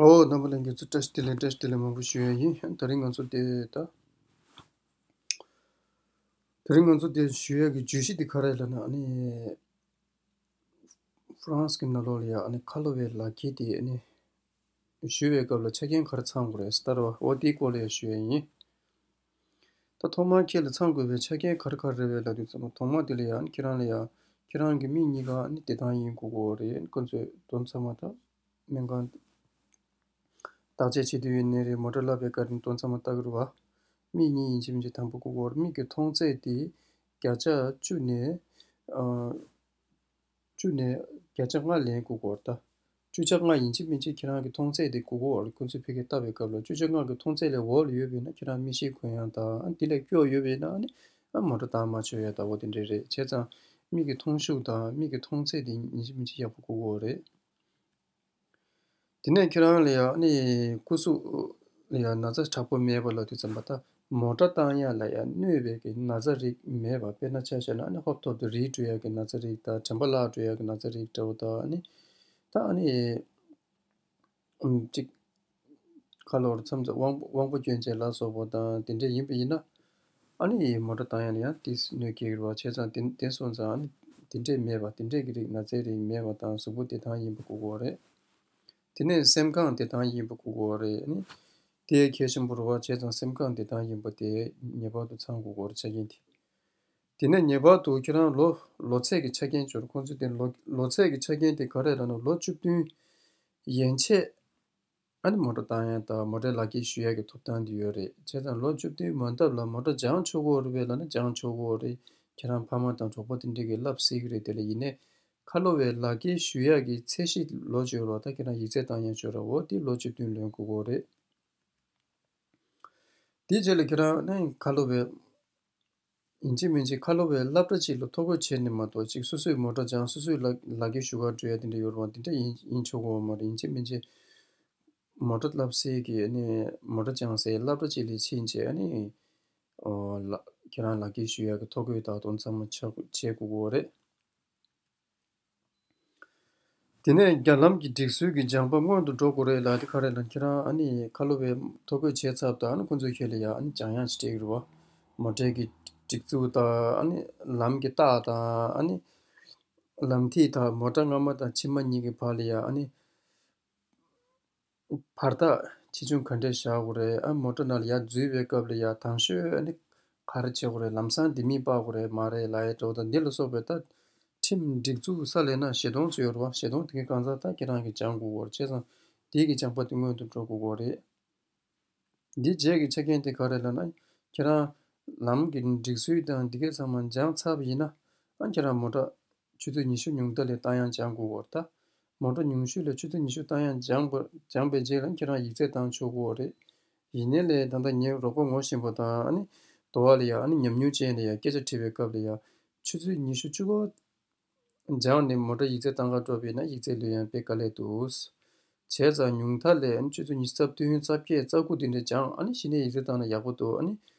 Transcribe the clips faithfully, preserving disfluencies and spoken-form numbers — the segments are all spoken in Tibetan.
ཨོ། རྣམ་པ་ལྷན་རྒྱས་ཚོ་བཀྲ་ཤིས་བདེ་ལེགས། བཀྲ་ཤིས་བདེ་ལེགས་མང་པོ་ཞུ་ཡ་ཡིན། དེ་རིང་ང་ཚོ་དེ་ད། དེ་རིང་ང་ཚོ་དེ་ཞུ་ཡ་གི་བརྗོད་གཞི་དེ་ག་རེ་ལབ་ན། ཨ་ནི། ཧྥ་རན་སི་གི་ནང་ལོགས་ལ་ཡ་ཨ་ནི་ཁ་ལོ་བའི་ལག་འཁྱེར་དེ་ཨ་ནི་ཞུ་བའི་སྐབས་ལ་ཆ་རྐྱེན་ག་རེ་ཚང་དགོས་རེད་ཟེར་ལྟར་བ། འོ་དེའི་སྐོར་ལ་ཡ་ཞུ་ཡ་ཡིན། ད་ཐོག་མར་ཁྱེད་ལ་ཚང་དགོས་པའི་ཆ་རྐྱེན་ག་རེ་ག་རེ་རེད་པས་ལབ་དུས་ཙམ་པ། ཐོག་མ་དེ་ལ་ཡང་ཁྱེད་རང་ལ་ཡང་ཁྱེད་རང་གི་མིག་གཉིས་ཀ་ནི་བདེ་ཐང་ཡིན་དགོས་ཀྱི་ཡོད་རེད། ཁོ་ཚོས་དོན་ཚང་མ་ད་སྨན་ཁང་བརྟག་དཔྱད་བྱེད་དུས་ཡིན་ནའི་རེད། མོ་ཊ་བསླབ་པའི་སྐབས་ནི་དོན་ཚང་མ་ལྟ་གི་རེད་པ། མིག་གཉིས་ཡིན་གཅིག་མིན་གཅིག་དང་པོ་དགོས་ཀྱི་ཡོད་རེད། མིག་གི་མཐོང་ཚད་དེ་བརྒྱ་ཆ་བཅུ་ནས་ཨ། བཅུ་ནས་བརྒྱ་ཆ་ལྔ་ལེན་དགོས་ཀྱི་ཡོད་རེད་ད། བཅུ་ཆ་ལྔ་ཡིན་གཅིག་མིན་གཅིག་ཁྱེད་རང་གི་མཐོང་ཚད་དེ་དགོས་ཀྱི་ཡོད་རེད། ཁོ་ཚོས་ཕ་གིར་བལྟ་བའི་སྐབས་ལ་བཅུ་ཆ་ལྔ་གི་མཐོང་ཚད་ལས་འོག་ལ་ཡོད་པ་ཡིན་ན་ཁྱེད་རང་མིག་ཤེལ་གོན་ཡག་དང་། ཨ་དེ་ལས་སྐྱོ་ཡོད་པ་ཡིན་ན་ཨ་ནི་ཨ་མོ་ཊ་བཏང་མ་ཆོག་ཡ་ལྟ་བུ་དེ་འདྲས་རེད། བྱས་ཙང་མིག་གི་མཐོང་ཤུགས་དང་མིག་གི་མཐོང་ཚད་དེ་ཡིན་གཅིག་མིན་གཅིག་ཡག་པོ་དགོས་ཀྱི་ཡོད་རེད། དེ་ནས་ཁྱེད་རང་ལ་ཡང་ནི་སྐུ་གཟུགས་ལ་ཡང་ན་ཚ་དྲག་པོ་མེད་པ་ལབ་དུས་ཙམ་པ། ད་མོ་ཊ་བཏང་ཡག་ལ་ཡང་གནོད་པའི་གི་ན་ཚ་རིགས་མེད་པ། དཔེར་ན་ཆ་བཞག་ན་ཨ་ནི་ཧོབ་ཐོབ་ཏུ་རིལ་འགྲོ་ཡག་གི་ན་ཚ་རིགས་དང་། དྲན་པ་བརླག་འགྲོ་ཡག་གི་ན་ཚ་རིགས་འདྲ་བོ་དང་། ཨ་ནི་ད་ཨ་ནི་ཨམ་ཅིག་ཁ་ལོ་བ་མཚམས་མཚམས་དབང་པོ་དབང་པོ་སྐྱོན་ཅན་ལ་སོགས་པ་དང་དེ་འདྲས་ཡིན་པ་ཡིན་ན། ཨ་ནི་མོ་ཊ་བཏང་ཡག་ལ་ཡང་ཏོག་ཙམ་གནོད་སྐྱེལ་གྱི་རེད་པ། བྱས་ཙང་དེ་དེ་སོང་ཙང་ཨ་ནི་དེ་འདྲས་མེད་པ། དེ་འདྲས་ཀྱི་རིགས་ན་ཚའི་རིགས་མེད་པ་དང་། གཟུགས་པོ་བདེ་ཐང་ཡིན་པ་དགོས་ཀྱི་ཡོད་རེད། དེ་ནས་སེམས་ཁམས་བདེ་ཐང་ཡིན་པ་དགོས་ཀྱི་ཡོད་རེད། ཨ་ནི་དེ་གལ་ཆེན་པོ་རེད་པ། བྱས་ཙང་སེམས་ཁམས་བདེ་ཐང་ཡིན་པ་དེ་ངེས་པར་དུ་ཚང་དགོས་ཀྱི་ཡོད་རེད། ཆ་རྐྱེན་དེ། དེ་ནས་ངེས་པར་དུ་ཁྱེད་རང་ལོ་ལོ་ཚད་ཀྱི་ཆ་རྐྱེན་ཅིག་ཡོད་རེད། ཁོང་ཚོས་དེ་ལོ་ལོ་ཚད་ཀྱི་ཆ་རྐྱེན་དེ་ག་རེ་རེད་ལབ་ན། ལོ་བཅུ་བདུན་ཡན་ཆད་ཨ་ནི་མོ་ཊ་བཏང་ཡག་དང་མོ་ཊའི་ལག་འཁྱེར་ཞུ་ཡག་གི་ཐོབ་ཐང་དེ་ཡོད་རེད། བྱས་ཙང་ལོ་བཅུ་བདུན་མ་འདབ་ལ་མོ་ཊ་སྦྱང་ཆོག་གི་ཡོད་རེད་པས་ལབ་ན་སྦྱང་ཆོག་གི་ཡོད་རེད། ཁྱེད་རང་ཕ་མ་དང་གྲོགས་པོ་དེ་འདྲས་ཀྱིས་བསླབ་སྲིད་ཀྱི་རེད། དེ་ལ་ཡིན་ནའི་ཁ་ལོ་བའི་ལག་འཁྱེར་ཞུ་ཡག་གི་ཚད་གཞི་ལོ་བཅུ་ཡོད་རེད་པ། ད་ཁྱེད་རང་ཡིག་ཚད་བཏང་ཡག་བཅུ་རེད་པ། དེ་ལོ་བཅུ་བདུན་ལོན་དགོས་ཀྱི་ཡོད་རེད། དེའི་རྗེས་ལ་ཁྱེད་རང་ནི་ཁ་ལོ་བའི་ཡིན་གཅིག་མིན་གཅིག་ཁ་ལོ་བའི་སློབ་གྲྭ་གཅིག་ལ་ཐོ་འགོད་བྱས་ནས་མ་གཏོགས། གཅིག་སོ་སོས་མོ་ཊ་སྦྱང་། སོ་སོས་ལག་ལག་འཁྱེར་ཞུ་གར་འགྲོ་ཡ་དེ་འདྲ་ཡོད་རེད་པ། དེ་འདྲ་ཡིན་ཡིན་ཆོག་གི་ཡོད་མ་རེད། ཡིན་གཅིག་མིན་གཅིག་མོ་ཊ་བསླབ་སའི་གི་ཨ་ནི་མོ་ཊ་སྦྱང་སའི་སློབ་གྲྭ་གཅིག་ལ་ཕྱིན་བྱས་ཨ་ནི་ཨོ་ལ་ཁྱེད་རང་ལག་འཁྱེར་ཞུ་ཡ་གི་ཐོ་འགོད་དང་དོན་ཚང་མ་ཆགས་བྱེད་དགོས་ཀྱི་ཡོད་རེད། དེ་ནས་རྒྱ་ལམ་གྱི་སྒྲིག་སྲོལ་གྱི་སྦྱངས་པ་སྔོན་དུ་འགྲོ་དགོས་རེད་ལབ་དེ་ག་རེ་ལབ་ན། ཁྱེད་རང་ཨ་ནི་ཁ་ལོ་བའི་ཐོ་འགོད་བྱས་ཚར་དུས་ཨ་ནི་ཁོང་ཚོས་ཁྱེད་ལ་ཡ་ཨ་ནི་སྦྱང་ཡག་ཅིག་སྤྲད་ཀྱི་རེད་པ། མོ་ཊའི་གི་སྒྲིག་འཛུགས་དང་། ཨ་ནི་ལམ་གྱི་རྟགས་དང་། ཨ་ནི་ལམ་ཐིག་དང་། མོ་ཊ་སྔ་མ་དང་ཕྱི་མ་གཉིས་ཀྱི་བར་ལ་ཡ་ཨ་ནི་བར་ཐག་ཆེ་ཆུང་ག་འདྲས་བཞག་དགོས་རེད། ཨ་མོ་ཊ་ནང་ལ་ཡར་འཛུལ་བའི་སྐབས་ལ་ཡ་དང་ཤོས་ཨ་ནི་ག་རེ་བྱེད་དགོས་རེད། ལམ་སང་ལྡེ་མིག་སྤར་དགོས་རེད་མ་རེད་ལབ་ཡ་འདྲ་བོ་དང་། འདི་ལ་སོགས་པའི་ད་ཁྲིམས་སྒྲིག་འཛུགས་ས་ལབ་ན་བཞེད་དོན་ཚོ་ཡོད་རེད་པ། བཞེད་དོན་དེ་གའི་གང་ཟག་ད་ཁྱེད་རང་གིས་སྦྱང་དགོས་ཀྱི་ཡོད་རེད། བྱས་ཙང་དེའི་གི་སྦྱངས་པ་དེ་སྔོན་དུ་འགྲོ་དགོས་ཀྱི་ཡོད་རེད། འདིའི་རྗེས་ཀྱི་ཆ་རྐྱེན་དེ་ག་རེ་ལབ་ན། ཁྱེད་རང་ལམ་གྱི་སྒྲིག་སྲོལ་དང་འདི་གའི་ཚང་མ་སྦྱངས་ཚར་བ་ཡིན་ན། ཨ་ཁྱེད་རང་མོ་ཊ་ཆུ་ཚོད་ཉི་ཤུ་ཉུང་མཐའ་ལ་བཏང་ཡག་སྦྱང་དགོས་ཀྱི་ཡོད་རེད་ད། མོ་ཊ་ཉུང་ཤོས་ལ་ཆུ་ཚོད་ཉི་ཤུ་བཏང་ཡག་སྦྱངས་པ་སྦྱངས་པའི་རྗེས་ལ་ཁྱེད་རང་ཡིག་ཚད་བཏང་ཆོག་གི་ཡོད་རེད། ཡིན་ནའི་ལས་ད་ལྟ་ངའི་རོགས་པ་ངོ་ཤེས་པ་དང་། ཨ་ནི་དོ་བ་ལ་ཡ་ཨ་ནི་ཉམས་མྱོང་ཅན་ལ་ཡ་སྐད་ཆ་དྲིས་པའི་སྐབས་ལ་ཡ་ཆུ་ཚོད་ཉི་ཤུ་བཅུ་པ་སྦྱངས་ནས་མོ་ཊ་ཡིག་ཚད་བཏང་ག་འགྲོ་བ་ཡིན་ན་ཡིག་ཚད་ལོན་ཡག་དཔེ་དཀའ་ལས་འདུག། བྱས་ཙང་ཉུང་མཐའ་ལ་ཨ་ནི་ཆུ་ཚོད་ཉི་ཤུ་རྩ་བདུན་རྩ་བརྒྱད་རྩ་དགུ་དེ་འདྲ་སྦྱངས། ཨ་ནི་གཞི་ནས་ཡིག་ཚད་བཏང་ན་ཡག་པོ་འདུག། ཨ་ནི་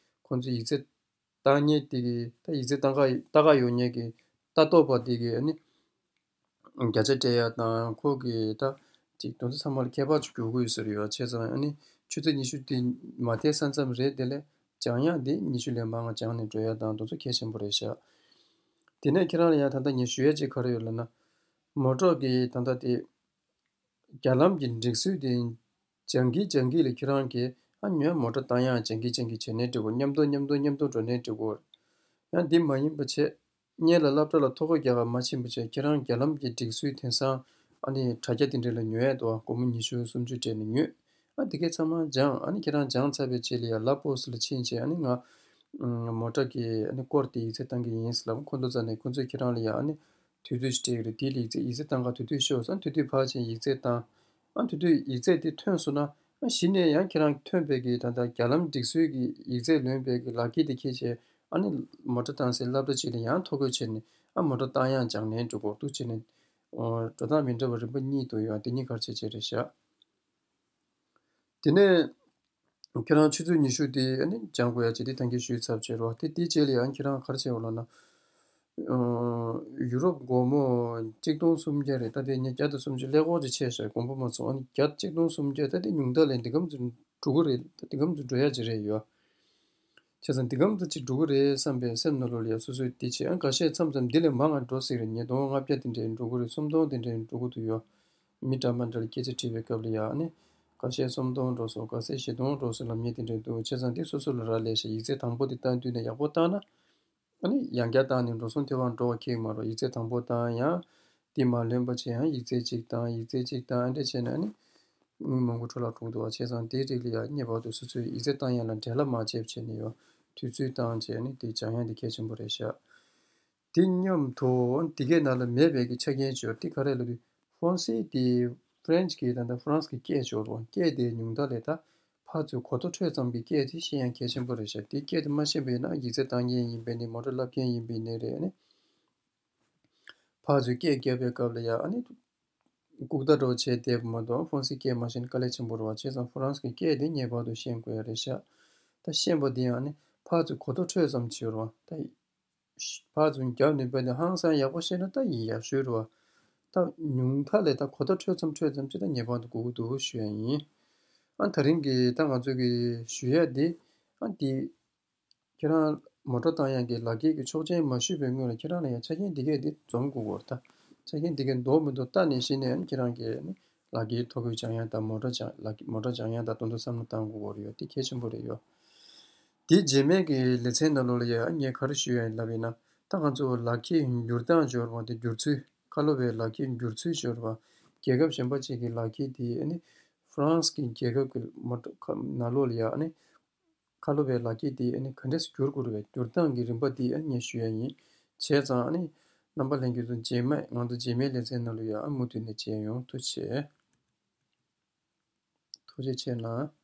ཁོང་ཚོས་ཡིག་ཚད་བཏང་མཁན་དེ་གི་ད་ཡིག་ཚད་བཏང་ག་ལྟ་ག་ཡོང་མཁན་གི་ལྟ་རྟོག་པ་དེ་གི་ཨ་ནི་བརྒྱ་ཆ་སྤྲད་ཡག་དང་། ཁོ་གི་ད་ཅིག་དེ་ཚོ་ཚང་མ་ལ་ཁྱད་པར་ཅིག་འགྱུར་གྱི་ཡོད་ས་རེད་པ། བྱས་ཙང་ཨ་ནི་ཆུ་ཚོད་ཉི་ཤུ་དེ་མ་མཐའི་ས་མཚམས་རེད། དེ་ལས་སྦྱང་ཡག་དེ་ཉི་ཤུ་ལས་མང་བ་སྦྱངས་ནས་འགྲོ་ཡག་དང་དེ་ཚོ་གལ་ཆེན་པོ་རེད་ཤག། དེ་ནས་ཁྱེད་རང་ལ་ཡང་ད་ལྟ་ངས་ཞུ་ཡ་ཅིག་ག་རེ་ཡོད་ལབ་ན། མོ་ཊ་གི་ད་ལྟ་དེ་རྒྱ་ལམ་གྱི་སྒྲིག་སྲོལ་དེ་སྦྱང་གིན་སྦྱང་གིན་ལ་ཁྱེད་རང་གིས་ཨ་ནི་མོ་ཊ་བཏང་ཡག་སྦྱང་གིན་སྦྱང་གིན་བྱས་ནའི་འགྲིག་གོ། མཉམ་དུ་མཉམ་དུ་མཉམ་དུ་འགྲོ་ནའི་འགྲིག་གོ། ཡང་འདི་མ་ཡིན་པ་བྱས། སྔོན་ལ་སློབ་གྲྭ་ལ་ཐོ་འགོད་རྒྱག་ག་མ་ཕྱིན་པ་བྱས། ཁྱེད་རང་རྒྱ་ལམ་གྱི་སྒྲིག་སྲོལ་དེང་སང་ཨ་ནི་དྲ་རྒྱ་དེ་འདྲ་ལ་ཉོ་ཡག་འདུག། ཨ་སྒོར་མོ་ཉི་ཤུ་སུམ་ཅུ་སྤྲད་ནས་ཉོས། ཨ་དེ་གས་ཚང་མ་སྦྱངས། ཨ་ནི་ཁྱེད་རང་སྦྱངས་ཚར་བའི་རྗེས་ལ་ཡ་ལ་པོ་སི་ལ་ཕྱིན་བྱས། ཨ་ནི་ང་ཨ་མོ་ཊ་གི་ཨ་ནི་སྐོར་དེ་ཡིག་ཚད་བཏང་གི་ཡིན་ཟེར་ལབ། ཁོ་ཚོ་རྩ་ནས་ཁོ་ཚོས་ཁྱེད་རང་ལ་ཡ་ཨ་ནི་དུས་ཚོད་ཅིག་སྤྲད་ཀྱི་རེད། དེ་ལ་ཡིག་ཚད་ཡིག་ཚད་བཏང་ག་དེ་དུས་ཤོག་ཟེར། དེ་དུས་ཕར་ཕྱིན་ཡིག་ཚད་བཏང་། ཨ་དེ་དུས་ཡིག་ཚད་དེ་ཐོན་སོང་ན། ཨ་གཞི་ནས་ཡང་ཁྱེད་རང་ཐོན་པའི་གི་ད་ལྟ་རྒྱ་ལམ་སྒྲིག་སྲོལ་གྱི་ཡིག་ཚད་ལོན་པའི་གི་ལག་འཁྱེར་དེ་འཁྱེར་བྱས། ཨ་ནི་མོ་ཊ་བཏང་སའི་སློབ་གྲྭ་གཅིག་ལ་ཡང་ཐོ་འགོད་བྱས་ནས་ཨ་མོ་ཊ་བཏང་ཡག་སྦྱང་ནའི་འགྲོ་གི་འདུག་བྱས་ནས། འགྲོ་སྟངས་མི་འདྲ་བ་རིམ་པ་གཉིས་འདུག། ཡང་དེ་གཉིས་ག་རེ་བྱས་བྱས་རེད་ཤག། དེ་ནས་ཁྱེད་རང་ཆུ་ཚོད་ཉི་ཤུ་དེ་ཨ་ནི་སྦྱང་དགོས་ཡ་ཅིག་དེ་ཐང་གི་ཞུས་ཚར་བྱས་རོགས། དེ་དེའི་རྗེས་ལ་ཡང་ཁྱེད་རང་ག་རེ་བྱས་ཡོད་ལབ་ན། ཡུ་རོབ་སྒོར་མོ་གཅིག་སྟོང་སུམ་བརྒྱ་རེད། ད་དེ་ངས་བརྒྱ་དང་སུམ་ཅུ་ཀླད་ཀོར་ཅིག་ཆད་ཤག་དགོངས་པ་མ་ཚོམ། ཨ་ནི་བརྒྱ་གཅིག་སྟོང་སུམ་བརྒྱ་ད་དེ་ཉུང་མཐའ་ལས་འདི་གམ་ཚོ་འགྲོ་གི་རེད། ད་འདི་གམ་ཚོ་འགྲོ་ཡ་ཅིག་རེད་ཡོད། བྱས་ཙང་འདི་གམ་དུ་ཅིག་འགྲོ་གི་རེད་བསམ་པའི་སེམས་ནང་ལོགས་ལ་ཡ་སོ་སོས་འདི་བྱས། ཨ་ཁ་ཤས་མཚམས་མཚམས་འདི་ལས་མང་ང་འགྲོ་སྲིད་རེད། ཉིས་སྟོང་ལྔ་བརྒྱ་དེ་འདྲའི་འགྲོ་གི་རེད། སུམ་སྟོང་དེ་འདྲའི་འགྲོ་གི་འདུག་ཡོད། མི་འདྲ་མ་འདྲ་ལ་སྐད་ཆ་དྲིས་པའི་སྐབས་ལ་ཡ་ཨ་ནི་ཁ་ཤས་སུམ་སྟོང་འགྲོ་སོང་། ཁ་ཤས་བཞི་སྟོང་འགྲོ་སོང་ལབ་མཁན་དེ་འདྲའི་འདུག་བྱས་ཙང་འདི་སོ་སོ་ལ་རག་ལས་ཤག་ཡིག་ཚད་དང་པོ་དེ་བཏང་དུས་ནས་ཡག་པོ་བཏང་ན། ཨ་ནི་ཡང་བསྐྱར་བཏང་ནས་འགྲོ་སོང་དེ་བར་འགྲོ་བ་ཁེག་མ་རོགས། ཡིག་ཚད་དང་པོ་བཏང་ཡང་དེ་མ་ལོན་པ་བྱས། ཡང་ཡིག་ཚད་གཅིག་བཏང་། ཡིག་ཚད་གཅིག་བཏང་། ཨ་འདྲ་བྱས་ནས་ཨ་ནི་དངུལ་མང་པོ་འཕྲོ་བརླག་འགྲོ་གི་འདུག་བ། བྱས་ཙང་དེའི་རིགས་ལ་ཡང་ངེས་པར་དུ་སོ་སོའི་ཡིག་ཚད་བཏང་ཡ་ལ་འབྲེལ་ལ་མ་བྱེད་བྱས་ནས་ཡོད། དུས་ཚོད་བཏང་བྱས་ནས་དེ་སྦྱང་ཡ་འདི་གལ་ཆེན་པོ་རེད་ཤག་དེ་མཉམ་དུ་འདི་གའི་ནང་ལ་མེད་པའི་གི་ཆ་རྐྱེན་བྱོས་དེ་ག་རེ་ལབ་དུས། ཧྥོན་སི་དེ་ཧྥ་རན་སི་གི་ད་ལྟ་ཧྥ་རན་སི་གི་སྐད་བྱོས་རོགས། སྐད་དེ་ཉུང་མཐའ་ལས་ད་ཕར་ཚུར་གོ་ཐོས་འཕྲོས་ཙམ་གྱི་སྐད་དེ་ཤེས་ཡང་གལ་ཆེན་པོ་རེད་ཤག་དེ་སྐད་དེ་མ་ཤེས་པ་ཡིན་ན་ཡིག་ཚད་བཏང་མཁན་ཡིན་པའི་ནི། མོ་ཊ་བསླབ་མཁན་ཡིན་པའི་ནི་རེད། ཨ་ནི་ཕར་ཚུར་སྐད་རྒྱབ་པའི་སྐབས་ལ་ཡ་ཨ་ནི་ལྐུགས་རྟ་འདྲ་བོ་བྱས་བསྡད་པ་མ་གཏོགས་ཧྥོན་སི་སྐད་མ་ཤེས་ན་དཀའ་ལས་ཆེན་པོ་རེད་བ། བྱས་ཙང་ཧྥ་རན་སི་གི་སྐད་དེ་ངེས་པར་དུ་ཤེས་དགོས་ཡ་རེད་ཤག་ད་ཤེས་པ་དེ་ཡང་ཨ་ནི་ཕར་ཚུར་གོ་ཐོས་འཕྲོས་ཙམ་བྱོས་རོགས། ད་ཕར་ཚུར་རྒྱབ་ནས་བལྟས་ཏེ་ཧང་སང་ཡག་པོ་ཤེས་ན་ད་ཡིན་ཡག་ཤོས་རེད་བ། ད་ཉུང་མཐའ་ལས་ད་གོ་ཐོས་འཕྲོས་ཙམ་འཕྲོས་ཙམ་ཅིག་ད་ངེས་པར་དུ་དགོས་ཀྱི་འདུག་ཞུ་ཡ་ཡིན། ཨ་ད་རིང་གི་ད་ང་ཚོ་གི་ཞུ་ཡ་འདི་ཨ་འདི་ཁྱེད་རང་མོ་ཊ་བཏང་ཡག་གི་ལག་འཁྱེར་གྱི་ཆོག་མཆན་མ་ཞུས་པའི་སྔོན་ལ་ཁྱེད་རང་ལ་ཡང་ཆ་རྐྱེན་འདི་གས་འདི་འཛོམས་དགོས་ཀྱི་ཡོད་རེད། ད་ཆ་རྐྱེན་འདི་གས་འདུག་མི་འདུག་ལྟ་ནས་གཞི་ནས་ཨ་ནི་ཁྱེད་རང་གིས་ཨ་ནི་ལག་འཁྱེར་ཐོ་འགོད་སྦྱང་ཡག་དང་མོ་ཊ་སྦྱང་ལག་མོ་ཊ་སྦྱང་ཡག་དང་དོན་དུ་བསམ་བློ་བཏང་དགོས་ཀྱི་ཡོད་རེད་ཡོད། དེ་གལ་ཆེན་པོ་རེད་ཡོད། དེ་རྗེས་མའི་གི་ལེ་ཚན་ནང་ལོགས་ལ་ཡ་ངས་ག་རེ་ཞུ་ཡ་ཡིན་ལབ་ཡིན་ན། ད་ང་ཚོ་ལག་འཁྱེར་བསྒྱུར་སྟངས་སྦྱོར་བ་དེ་བསྒྱུར་ཚུལ། ཁ་ལོ་བའི་ལག་འཁྱེར་བསྒྱུར་ཚུལ་སྦྱོར་བ། རྒྱལ་ཁབ་གཞན་པ་ཅིག་གི་ལག་འཁྱེར་དེ་ཨ་ནི་ཧྥ་རན་སི་གི་རྒྱལ་ཁབ་ཀྱི་མ་ནང་ལོགས་ལ་ཡ་ཨ་ནི་ཁ་ལོ་བའི་ལག་འཁྱེར་དེ་ཨ་ནི་ག་འདྲས་བསྒྱུར་དགོས་རེད་པས། བསྒྱུར་སྟངས་ཀྱི་རིམ་པ་དེ་ཨ་ནི་ངས་ཞུ་ཡ་ཡིན། བྱས་ཙང་ཨ་ནི་རྣམ་པ་ལྷན་རྒྱས་ཚོ་རྗེས་མ་ང་ཚོ་རྗེས་མའི་ལེ་ཚན་ནང་ལ་ཡ་ཨ་མུ་མཐུད་ནས་མཇལ་ཡོང་། ཐུགས་རྗེ་ཆེ། ཐུགས་རྗེ་ཆེ་གནང་།